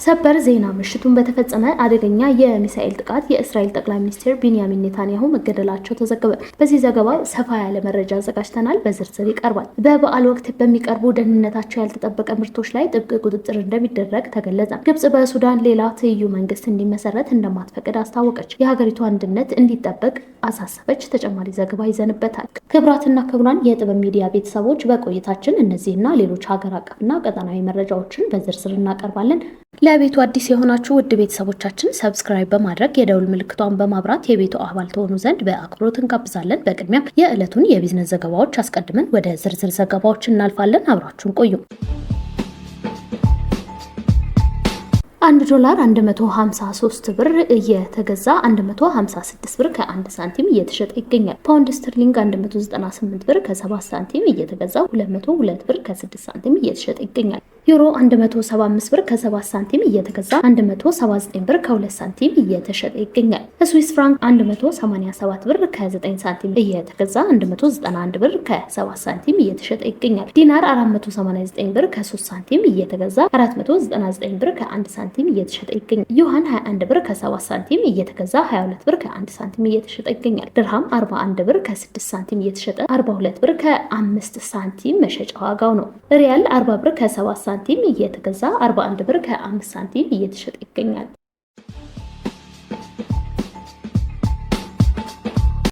ሰበር ዜና! ምሽቱን በተፈጸመ አደገኛ የሚሳኤል ጥቃት የእስራኤል ጠቅላይ ሚኒስትር ቢንያሚን ኔታንያሁ መገደላቸው ተዘገበ። በዚህ ዘገባ ሰፋ ያለ መረጃ አዘጋጅተናል፣ በዝርዝር ይቀርባል። በበዓል ወቅት በሚቀርቡ ደህንነታቸው ያልተጠበቀ ምርቶች ላይ ጥብቅ ቁጥጥር እንደሚደረግ ተገለጸ። ግብጽ በሱዳን ሌላ ትይዩ መንግስት እንዲመሰረት እንደማትፈቅድ አስታወቀች። የሀገሪቱ አንድነት እንዲጠበቅ አሳሰበች። ተጨማሪ ዘገባ ይዘንበታል። ክቡራትና ክቡራን የጥበብ ሚዲያ ቤተሰቦች፣ በቆይታችን እነዚህና ሌሎች ሀገር አቀፍና ቀጠናዊ መረጃዎችን በዝርዝር እናቀርባለን። ለቤቱ አዲስ የሆናችሁ ውድ ቤተሰቦቻችን subscribe በማድረግ የደውል ምልክቷን በማብራት የቤቱ አባል ትሆኑ ዘንድ በአክብሮት እንጋብዛለን። በቅድሚያም የዕለቱን የቢዝነስ ዘገባዎች አስቀድመን ወደ ዝርዝር ዘገባዎች እናልፋለን። አብራችሁን ቆዩ። 1 ዶላር 153 ብር እየተገዛ 156 ብር ከ1 ሳንቲም እየተሸጠ ይገኛል። ፓውንድ ስተርሊንግ 198 ብር ከ7 ሳንቲም እየተገዛ 202 ብር ከ6 ሳንቲም እየተሸጠ ይገኛል። ዩሮ 175 ብር ከ7 ሳንቲም እየተገዛ 179 ብር ከ2 ሳንቲም እየተሸጠ ይገኛል። ስዊስ ፍራንክ 187 ብር ከ9 ሳንቲም እየተገዛ 191 ብር ከ7 ሳንቲም እየተሸጠ ይገኛል። ዲናር 489 ብር ከ3 ሳንቲም እየተገዛ 499 ብር ከ1 ሳንቲም እየተሸጠ ይገኛል። ዩዋን 21 ብር ከ7 ሳንቲም እየተገዛ 22 ብር ከ1 ሳንቲም እየተሸጠ ይገኛል። ድርሃም 41 ብር ከ6 ሳንቲም እየተሸጠ 42 ብር ከ5 ሳንቲም መሸጫ ዋጋው ነው። ሪያል 40 ብር ከ7 ሳንቲም እየተገዛ 41 ብር ከ5 ሳንቲም እየተሸጠ ይገኛል።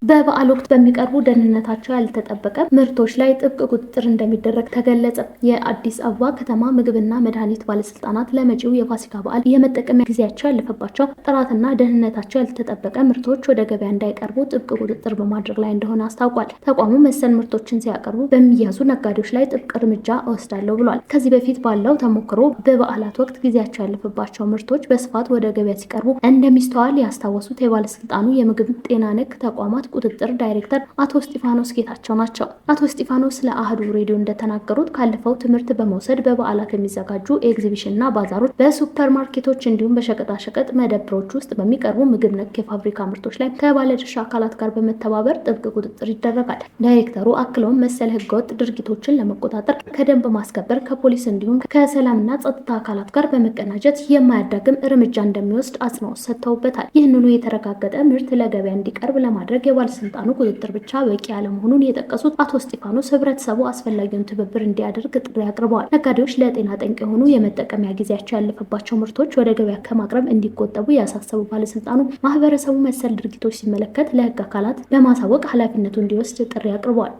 በበዓል ወቅት በሚቀርቡ ደህንነታቸው ያልተጠበቀ ምርቶች ላይ ጥብቅ ቁጥጥር እንደሚደረግ ተገለጸ። የአዲስ አበባ ከተማ ምግብና መድኃኒት ባለስልጣናት ለመጪው የፋሲካ በዓል የመጠቀሚያ ጊዜያቸው ያለፈባቸው፣ ጥራትና ደህንነታቸው ያልተጠበቀ ምርቶች ወደ ገበያ እንዳይቀርቡ ጥብቅ ቁጥጥር በማድረግ ላይ እንደሆነ አስታውቋል። ተቋሙ መሰል ምርቶችን ሲያቀርቡ በሚያዙ ነጋዴዎች ላይ ጥብቅ እርምጃ እወስዳለሁ ብሏል። ከዚህ በፊት ባለው ተሞክሮ በበዓላት ወቅት ጊዜያቸው ያለፈባቸው ምርቶች በስፋት ወደ ገበያ ሲቀርቡ እንደሚስተዋል ያስታወሱት የባለስልጣኑ የምግብ ጤና ነክ ተቋማት ቁጥጥር ዳይሬክተር አቶ እስጢፋኖስ ጌታቸው ናቸው። አቶ እስጢፋኖስ ለአህዱ ሬዲዮ እንደተናገሩት ካለፈው ትምህርት በመውሰድ በበዓላት የሚዘጋጁ ኤግዚቢሽንና ባዛሮች፣ በሱፐር ማርኬቶች እንዲሁም በሸቀጣሸቀጥ መደብሮች ውስጥ በሚቀርቡ ምግብ ነክ የፋብሪካ ምርቶች ላይ ከባለድርሻ አካላት ጋር በመተባበር ጥብቅ ቁጥጥር ይደረጋል። ዳይሬክተሩ አክለውም መሰል ህገወጥ ድርጊቶችን ለመቆጣጠር ከደንብ ማስከበር፣ ከፖሊስ እንዲሁም ከሰላምና ጸጥታ አካላት ጋር በመቀናጀት የማያዳግም እርምጃ እንደሚወስድ አጽንኦት ሰጥተውበታል። ይህንኑ የተረጋገጠ ምርት ለገበያ እንዲቀርብ ለማድረግ የባለስልጣኑ ቁጥጥር ብቻ በቂ አለመሆኑን የጠቀሱት አቶ እስጢፋኖስ ህብረተሰቡ አስፈላጊውን ትብብር እንዲያደርግ ጥሪ አቅርበዋል። ነጋዴዎች ለጤና ጠንቅ የሆኑ የመጠቀሚያ ጊዜያቸው ያለፈባቸው ምርቶች ወደ ገበያ ከማቅረብ እንዲቆጠቡ ያሳሰቡ ባለስልጣኑ ማህበረሰቡ መሰል ድርጊቶች ሲመለከት ለህግ አካላት በማሳወቅ ኃላፊነቱ እንዲወስድ ጥሪ አቅርበዋል።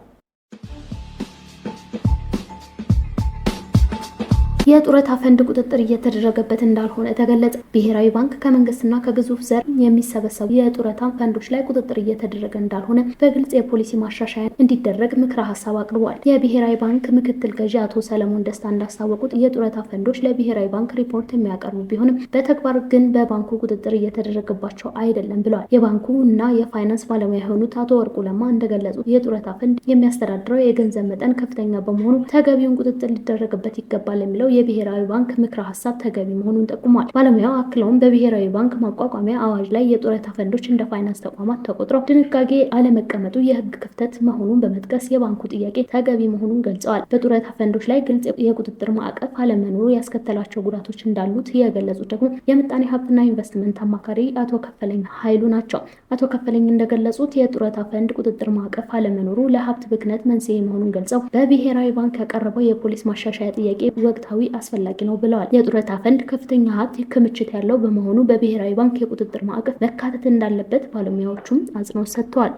የጡረታ ፈንድ ቁጥጥር እየተደረገበት እንዳልሆነ ተገለጸ። ብሔራዊ ባንክ ከመንግስትና ከግዙፍ ዘርፍ የሚሰበሰቡ የጡረታ ፈንዶች ላይ ቁጥጥር እየተደረገ እንዳልሆነ በግልጽ የፖሊሲ ማሻሻያ እንዲደረግ ምክረ ሀሳብ አቅርቧል። የብሔራዊ ባንክ ምክትል ገዢ አቶ ሰለሞን ደስታ እንዳስታወቁት የጡረታ ፈንዶች ለብሔራዊ ባንክ ሪፖርት የሚያቀርቡ ቢሆንም በተግባር ግን በባንኩ ቁጥጥር እየተደረገባቸው አይደለም ብለዋል። የባንኩ እና የፋይናንስ ባለሙያ የሆኑት አቶ ወርቁ ለማ እንደገለጹት የጡረታ ፈንድ የሚያስተዳድረው የገንዘብ መጠን ከፍተኛ በመሆኑ ተገቢውን ቁጥጥር ሊደረግበት ይገባል የሚለው የብሔራዊ ባንክ ምክረ ሀሳብ ተገቢ መሆኑን ጠቁሟል። ባለሙያው አክለውም በብሔራዊ ባንክ ማቋቋሚያ አዋጅ ላይ የጡረታ ፈንዶች እንደ ፋይናንስ ተቋማት ተቆጥረው ድንጋጌ አለመቀመጡ የሕግ ክፍተት መሆኑን በመጥቀስ የባንኩ ጥያቄ ተገቢ መሆኑን ገልጸዋል። በጡረታ ፈንዶች ላይ ግልጽ የቁጥጥር ማዕቀፍ አለመኖሩ ያስከተላቸው ጉዳቶች እንዳሉት የገለጹት ደግሞ የምጣኔ ሀብትና ኢንቨስትመንት አማካሪ አቶ ከፈለኝ ኃይሉ ናቸው። አቶ ከፈለኝ እንደገለጹት የጡረታ ፈንድ ቁጥጥር ማዕቀፍ አለመኖሩ ለሀብት ብክነት መንስኤ መሆኑን ገልጸው በብሔራዊ ባንክ ያቀረበው የፖሊሲ ማሻሻያ ጥያቄ ወቅታዊ አስፈላጊ ነው ብለዋል። የጡረታ ፈንድ ከፍተኛ ሀብት ክምችት ያለው በመሆኑ በብሔራዊ ባንክ የቁጥጥር ማዕቀፍ መካተት እንዳለበት ባለሙያዎቹም አጽንኦት ሰጥተዋል።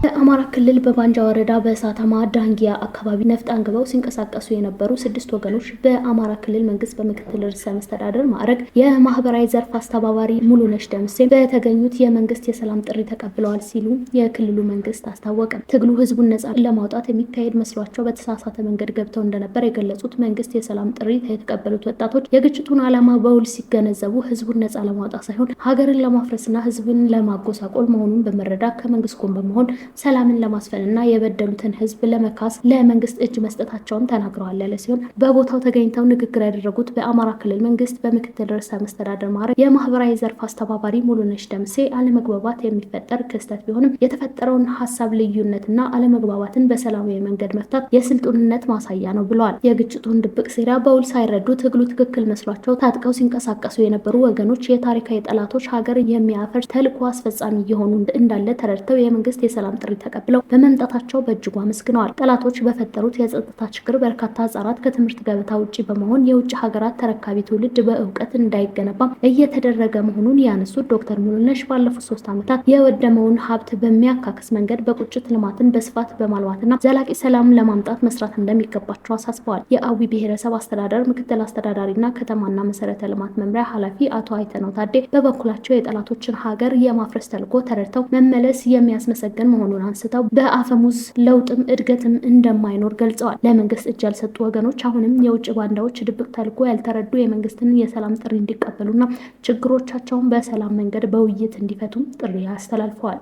በአማራ ክልል በባንጃ ወረዳ በሳተማ ዳንጊያ አካባቢ ነፍጥ አንግበው ሲንቀሳቀሱ የነበሩ ስድስት ወገኖች በአማራ ክልል መንግስት በምክትል ርዕሰ መስተዳደር ማዕረግ የማህበራዊ ዘርፍ አስተባባሪ ሙሉነሽ ደምሴ በተገኙት የመንግስት የሰላም ጥሪ ተቀብለዋል ሲሉ የክልሉ መንግስት አስታወቀ። ትግሉ ህዝቡን ነጻ ለማውጣት የሚካሄድ መስሏቸው በተሳሳተ መንገድ ገብተው እንደነበር የገለጹት መንግስት የሰላም ጥሪ የተቀበሉት ወጣቶች የግጭቱን ዓላማ በውል ሲገነዘቡ ህዝቡን ነጻ ለማውጣት ሳይሆን ሀገርን ለማፍረስና ህዝብን ለማጎሳቆል መሆኑን በመረዳት ከመንግስት ጎን በመሆን ሰላምን ለማስፈንና የበደሉትን ሕዝብ ለመካስ ለመንግስት እጅ መስጠታቸውን ተናግረዋል ያለ ሲሆን በቦታው ተገኝተው ንግግር ያደረጉት በአማራ ክልል መንግስት በምክትል ርዕሰ መስተዳድር ማዕረግ የማህበራዊ ዘርፍ አስተባባሪ ሙሉነሽ ደምሴ አለመግባባት የሚፈጠር ክስተት ቢሆንም የተፈጠረውን ሀሳብ ልዩነትና አለመግባባትን በሰላማዊ መንገድ መፍታት የስልጡንነት ማሳያ ነው ብለዋል። የግጭቱን ድብቅ ሴራ በውል ሳይረዱ ትግሉ ትክክል መስሏቸው ታጥቀው ሲንቀሳቀሱ የነበሩ ወገኖች የታሪካዊ ጠላቶች ሀገር የሚያፈርስ ተልዕኮ አስፈጻሚ እየሆኑ እንዳለ ተረድተው የመንግስት የሰላም ጥሪ ተቀብለው በመምጣታቸው በእጅጉ አመስግነዋል። ጠላቶች በፈጠሩት የጸጥታ ችግር በርካታ ህጻናት ከትምህርት ገበታ ውጭ በመሆን የውጭ ሀገራት ተረካቢ ትውልድ በእውቀት እንዳይገነባ እየተደረገ መሆኑን ያነሱት ዶክተር ሙሉነሽ ባለፉት 3 ዓመታት የወደመውን ሀብት በሚያካክስ መንገድ በቁጭት ልማትን በስፋት በማልማትና ዘላቂ ሰላም ለማምጣት መስራት እንደሚገባቸው አሳስበዋል። የአዊ ብሔረሰብ አስተዳደር ምክትል አስተዳዳሪና ከተማና መሰረተ ልማት መምሪያ ኃላፊ አቶ አይተነው ታዴ በበኩላቸው የጠላቶችን ሀገር የማፍረስ ተልዕኮ ተረድተው መመለስ የሚያስመሰግን መሆኑን አንስተው በአፈሙዝ ለውጥም እድገትም እንደማይኖር ገልጸዋል። ለመንግስት እጅ ያልሰጡ ወገኖች አሁንም የውጭ ባንዳዎች ድብቅ ተልዕኮ ያልተረዱ የመንግስትን የሰላም ጥሪ እንዲቀበሉና ችግሮቻቸውን በሰላም መንገድ በውይይት እንዲፈቱም ጥሪ አስተላልፈዋል።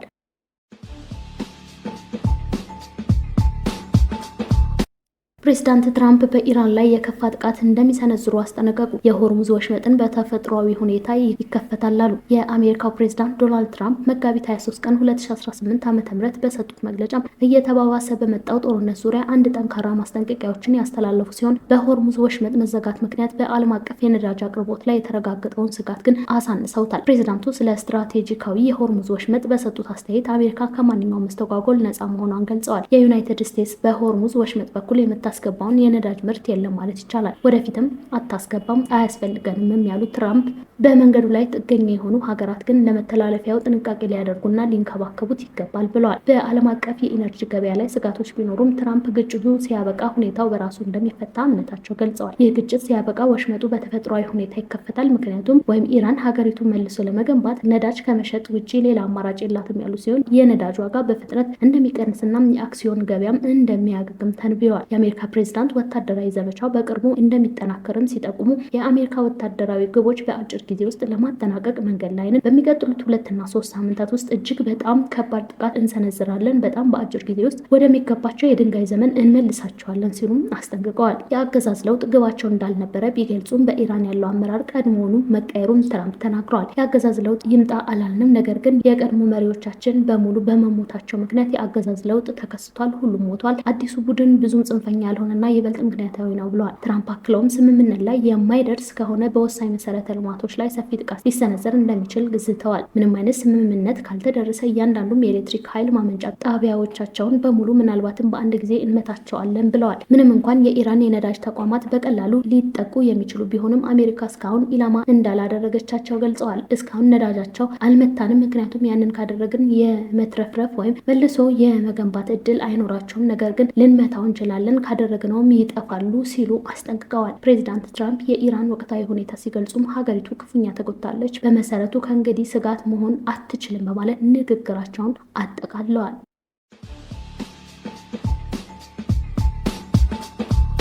ፕሬዚዳንት ትራምፕ በኢራን ላይ የከፋ ጥቃት እንደሚሰነዝሩ አስጠነቀቁ። የሆርሙዝ ወሽመጥን በተፈጥሯዊ ሁኔታ ይከፈታል አሉ። የአሜሪካው ፕሬዚዳንት ዶናልድ ትራምፕ መጋቢት 23 ቀን 2018 ዓ.ም በሰጡት መግለጫ እየተባባሰ በመጣው ጦርነት ዙሪያ አንድ ጠንካራ ማስጠንቀቂያዎችን ያስተላለፉ ሲሆን በሆርሙዝ ወሽመጥ መዘጋት ምክንያት በዓለም አቀፍ የነዳጅ አቅርቦት ላይ የተረጋገጠውን ስጋት ግን አሳንሰውታል። ፕሬዚዳንቱ ስለ ስትራቴጂካዊ የሆርሙዝ ወሽመጥ በሰጡት አስተያየት አሜሪካ ከማንኛውም መስተጓጎል ነፃ መሆኗን ገልጸዋል። የዩናይትድ ስቴትስ በሆርሙዝ ወሽመጥ በኩል የምታስገባውን የነዳጅ ምርት የለም ማለት ይቻላል። ወደፊትም አታስገባም፣ አያስፈልገንም ያሉት ትራምፕ በመንገዱ ላይ ጥገኛ የሆኑ ሀገራት ግን ለመተላለፊያው ጥንቃቄ ሊያደርጉና ሊንከባከቡት ይገባል ብለዋል። በዓለም አቀፍ የኢነርጂ ገበያ ላይ ስጋቶች ቢኖሩም ትራምፕ ግጭቱ ሲያበቃ ሁኔታው በራሱ እንደሚፈታ እምነታቸው ገልጸዋል። ይህ ግጭት ሲያበቃ ወሽመጡ በተፈጥሯዊ ሁኔታ ይከፈታል፣ ምክንያቱም ወይም ኢራን ሀገሪቱ መልሶ ለመገንባት ነዳጅ ከመሸጥ ውጭ ሌላ አማራጭ የላትም ያሉ ሲሆን የነዳጅ ዋጋ በፍጥነት እንደሚቀንስና የአክሲዮን ገበያም እንደሚያገግም ተንብየዋል። የአሜሪካ ፕሬዚዳንት ወታደራዊ ዘመቻው በቅርቡ እንደሚጠናከርም ሲጠቁሙ የአሜሪካ ወታደራዊ ግቦች በአጭር ጊዜ ውስጥ ለማጠናቀቅ መንገድ ላይ ነን። በሚቀጥሉት 2 እና 3 ሳምንታት ውስጥ እጅግ በጣም ከባድ ጥቃት እንሰነዝራለን። በጣም በአጭር ጊዜ ውስጥ ወደሚገባቸው የድንጋይ ዘመን እንመልሳቸዋለን ሲሉም አስጠንቅቀዋል። የአገዛዝ ለውጥ ግባቸው እንዳልነበረ ቢገልጹም በኢራን ያለው አመራር ቀድሞውኑ መቀየሩን ትራምፕ ተናግረዋል። የአገዛዝ ለውጥ ይምጣ አላልንም፣ ነገር ግን የቀድሞ መሪዎቻችን በሙሉ በመሞታቸው ምክንያት የአገዛዝ ለውጥ ተከስቷል። ሁሉም ሞቷል። አዲሱ ቡድን ብዙም ጽንፈኛ ያልሆነና ይበልጥ ምክንያታዊ ነው ብለዋል። ትራምፕ አክለውም ስምምነት ላይ የማይደርስ ከሆነ በወሳኝ መሰረተ ልማቶች ላይ ሰፊ ጥቃት ሊሰነዘር እንደሚችል ዝተዋል። ምንም አይነት ስምምነት ካልተደረሰ እያንዳንዱም የኤሌክትሪክ ኃይል ማመንጫ ጣቢያዎቻቸውን በሙሉ ምናልባትም በአንድ ጊዜ እንመታቸዋለን ብለዋል። ምንም እንኳን የኢራን የነዳጅ ተቋማት በቀላሉ ሊጠቁ የሚችሉ ቢሆንም አሜሪካ እስካሁን ኢላማ እንዳላደረገቻቸው ገልጸዋል። እስካሁን ነዳጃቸው አልመታንም፣ ምክንያቱም ያንን ካደረግን የመትረፍረፍ ወይም መልሶ የመገንባት እድል አይኖራቸውም። ነገር ግን ልንመታው እንችላለን፣ ካደረግነውም ይጠፋሉ ሲሉ አስጠንቅቀዋል። ፕሬዚዳንት ትራምፕ የኢራን ወቅታዊ ሁኔታ ሲገልጹም ሀገሪቱ ክፉኛ ተጎድታለች፣ በመሰረቱ ከእንግዲህ ስጋት መሆን አትችልም በማለት ንግግራቸውን አጠቃለዋል።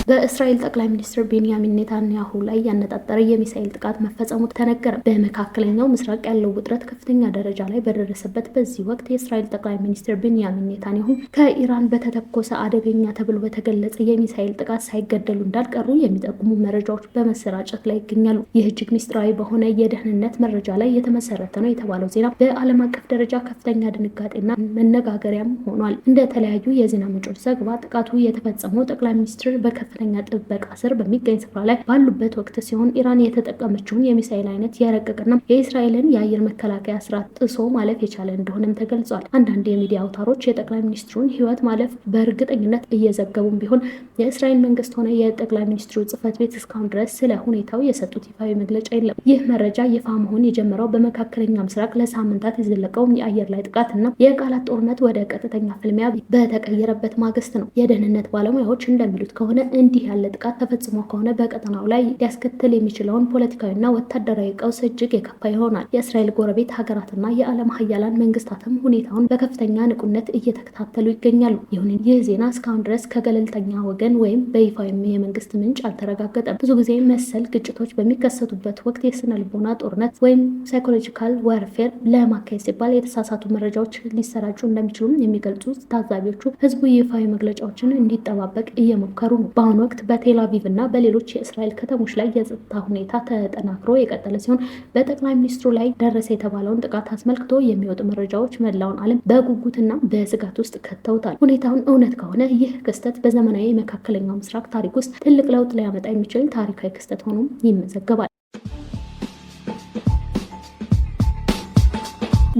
በእስራኤል ጠቅላይ ሚኒስትር ቤንያሚን ኔታንያሁ ላይ ያነጣጠረ የሚሳኤል ጥቃት መፈጸሙ ተነገረ። በመካከለኛው ምስራቅ ያለው ውጥረት ከፍተኛ ደረጃ ላይ በደረሰበት በዚህ ወቅት የእስራኤል ጠቅላይ ሚኒስትር ቤንያሚን ኔታንያሁ ከኢራን በተተኮሰ አደገኛ ተብሎ በተገለጸ የሚሳኤል ጥቃት ሳይገደሉ እንዳልቀሩ የሚጠቁሙ መረጃዎች በመሰራጨት ላይ ይገኛሉ። ይህ እጅግ ሚስጥራዊ በሆነ የደህንነት መረጃ ላይ የተመሰረተ ነው የተባለው ዜና በዓለም አቀፍ ደረጃ ከፍተኛ ድንጋጤና መነጋገሪያም ሆኗል። እንደ ተለያዩ የዜና ምንጮች ዘገባ ጥቃቱ የተፈጸመው ጠቅላይ ሚኒስትር በከፍተኛ ጥበቃ ስር በሚገኝ ስፍራ ላይ ባሉበት ወቅት ሲሆን ኢራን የተጠቀመችውን የሚሳኤል አይነት የረቀቀና የእስራኤልን የአየር መከላከያ ስርዓት ጥሶ ማለፍ የቻለ እንደሆነም ተገልጿል። አንዳንድ የሚዲያ አውታሮች የጠቅላይ ሚኒስትሩን ሕይወት ማለፍ በእርግጠኝነት እየዘገቡም ቢሆን የእስራኤል መንግስት ሆነ የጠቅላይ ሚኒስትሩ ጽሕፈት ቤት እስካሁን ድረስ ስለ ሁኔታው የሰጡት ይፋዊ መግለጫ የለም። ይህ መረጃ ይፋ መሆን የጀመረው በመካከለኛ ምስራቅ ለሳምንታት የዘለቀው የአየር ላይ ጥቃት እና የቃላት ጦርነት ወደ ቀጥተኛ ፍልሚያ በተቀየረበት ማግስት ነው። የደህንነት ባለሙያዎች እንደሚሉት ከሆነ እንዲህ ያለ ጥቃት ተፈጽሞ ከሆነ በቀጠናው ላይ ሊያስከትል የሚችለውን ፖለቲካዊና ወታደራዊ ቀውስ እጅግ የከፋ ይሆናል። የእስራኤል ጎረቤት ሀገራትና የዓለም ሀያላን መንግስታትም ሁኔታውን በከፍተኛ ንቁነት እየተከታተሉ ይገኛሉ። ይሁን ይህ ዜና እስካሁን ድረስ ከገለልተኛ ወገን ወይም በይፋ የመንግስት ምንጭ አልተረጋገጠም። ብዙ ጊዜ መሰል ግጭቶች በሚከሰቱበት ወቅት የስነ ልቦና ጦርነት ወይም psychological warfare ለማካሄድ ሲባል የተሳሳቱ መረጃዎች ሊሰራጩ እንደሚችሉም የሚገልጹ ታዛቢዎቹ ህዝቡ ይፋዊ መግለጫዎችን እንዲጠባበቅ እየሞከሩ ነው። በአሁኑ ወቅት በቴል አቪቭ እና በሌሎች የእስራኤል ከተሞች ላይ የጸጥታ ሁኔታ ተጠናክሮ የቀጠለ ሲሆን፣ በጠቅላይ ሚኒስትሩ ላይ ደረሰ የተባለውን ጥቃት አስመልክቶ የሚወጡ መረጃዎች መላውን ዓለም በጉጉትና በስጋት ውስጥ ከተውታል። ሁኔታውን እውነት ከሆነ ይህ ክስተት በዘመናዊ የመካከለኛው ምስራቅ ታሪክ ውስጥ ትልቅ ለውጥ ሊያመጣ የሚችል ታሪካዊ ክስተት ሆኖም ይመዘገባል።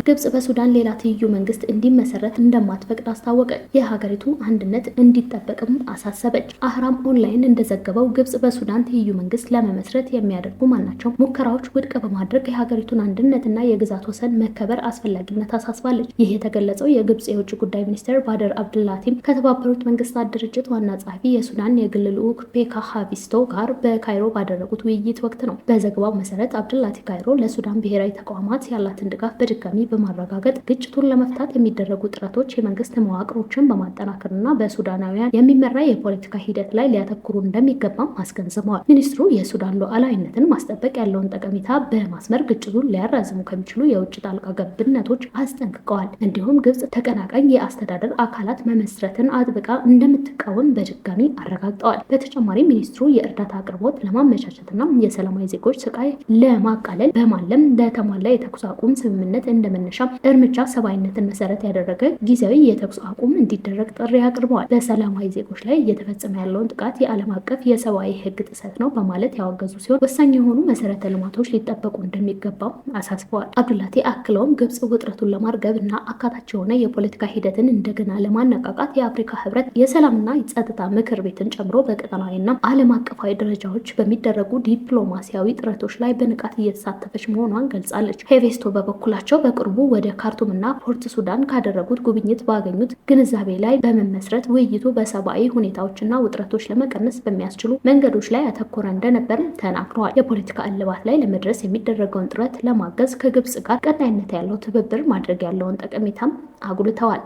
ግብጽ በሱዳን ሌላ ትይዩ መንግስት እንዲመሰረት እንደማትፈቅድ አስታወቀች። የሀገሪቱ አንድነት እንዲጠበቅም አሳሰበች። አህራም ኦንላይን እንደዘገበው ግብጽ በሱዳን ትይዩ መንግስት ለመመስረት የሚያደርጉ ማናቸው ሙከራዎች ውድቅ በማድረግ የሀገሪቱን አንድነትና የግዛት ወሰን መከበር አስፈላጊነት አሳስባለች። ይህ የተገለጸው የግብጽ የውጭ ጉዳይ ሚኒስትር ባድር አብድላቲም ከተባበሩት መንግስታት ድርጅት ዋና ጸሐፊ የሱዳን የግል ልዑክ ፔካ ሃቪስቶ ጋር በካይሮ ባደረጉት ውይይት ወቅት ነው። በዘገባው መሰረት አብድላቲ ካይሮ ለሱዳን ብሔራዊ ተቋማት ያላትን ድጋፍ በድጋሚ በማረጋገጥ ግጭቱን ለመፍታት የሚደረጉ ጥረቶች የመንግስት መዋቅሮችን በማጠናከርና በሱዳናውያን የሚመራ የፖለቲካ ሂደት ላይ ሊያተኩሩ እንደሚገባም አስገንዝበዋል። ሚኒስትሩ የሱዳን ሉዓላዊነትን ማስጠበቅ ያለውን ጠቀሜታ በማስመር ግጭቱን ሊያራዝሙ ከሚችሉ የውጭ ጣልቃ ገብነቶች አስጠንቅቀዋል። እንዲሁም ግብጽ ተቀናቃኝ የአስተዳደር አካላት መመስረትን አጥብቃ እንደምትቃወም በድጋሚ አረጋግጠዋል። በተጨማሪም ሚኒስትሩ የእርዳታ አቅርቦት ለማመቻቸትና የሰላማዊ ዜጎች ስቃይ ለማቃለል በማለም ለተሟላ የተኩስ አቁም ስምምነት እንደመነሻ እርምጃ ሰብአዊነትን መሰረት ያደረገ ጊዜያዊ የተኩስ አቁም እንዲደረግ ጥሪ አቅርበዋል። በሰላማዊ ዜጎች ላይ እየተፈጸመ ያለውን ጥቃት የዓለም አቀፍ የሰብአዊ ሕግ ጥሰት ነው በማለት ያወገዙ ሲሆን፣ ወሳኝ የሆኑ መሰረተ ልማቶች ሊጠበቁ እንደሚገባም አሳስበዋል። አብዱላቲ አክለውም ግብጽ ውጥረቱን ለማርገብ እና አካታች የሆነ የፖለቲካ ሂደትን እንደገና ለማነቃቃት የአፍሪካ ሕብረት የሰላምና ጸጥታ ምክር ቤትን ጨምሮ በቀጠናዊና ዓለም አቀፋዊ ደረጃዎች በሚደረጉ ዲፕሎማሲያዊ ጥረቶች ላይ በንቃት እየተሳተፈች መሆኗን ገልጻለች። ሄቬስቶ በበኩላቸው በቅርቡ ወደ ካርቱም እና ፖርት ሱዳን ካደረጉት ጉብኝት ባገኙት ግንዛቤ ላይ በመመስረት ውይይቱ በሰብአዊ ሁኔታዎችና ውጥረቶች ለመቀነስ በሚያስችሉ መንገዶች ላይ ያተኮረ እንደነበር ተናግረዋል። የፖለቲካ እልባት ላይ ለመድረስ የሚደረገውን ጥረት ለማገዝ ከግብጽ ጋር ቀጣይነት ያለው ትብብር ማድረግ ያለውን ጠቀሜታም አጉልተዋል።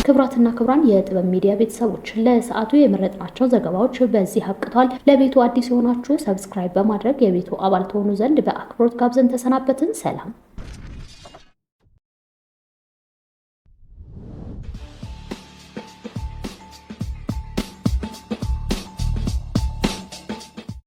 ክቡራትና ክቡራን የጥበብ ሚዲያ ቤተሰቦች፣ ለሰዓቱ የመረጥናቸው ዘገባዎች በዚህ አብቅተዋል። ለቤቱ አዲስ የሆናችሁ subscribe በማድረግ የቤቱ አባል ትሆኑ ዘንድ በአክብሮት ጋብዘን ተሰናበትን። ሰላም።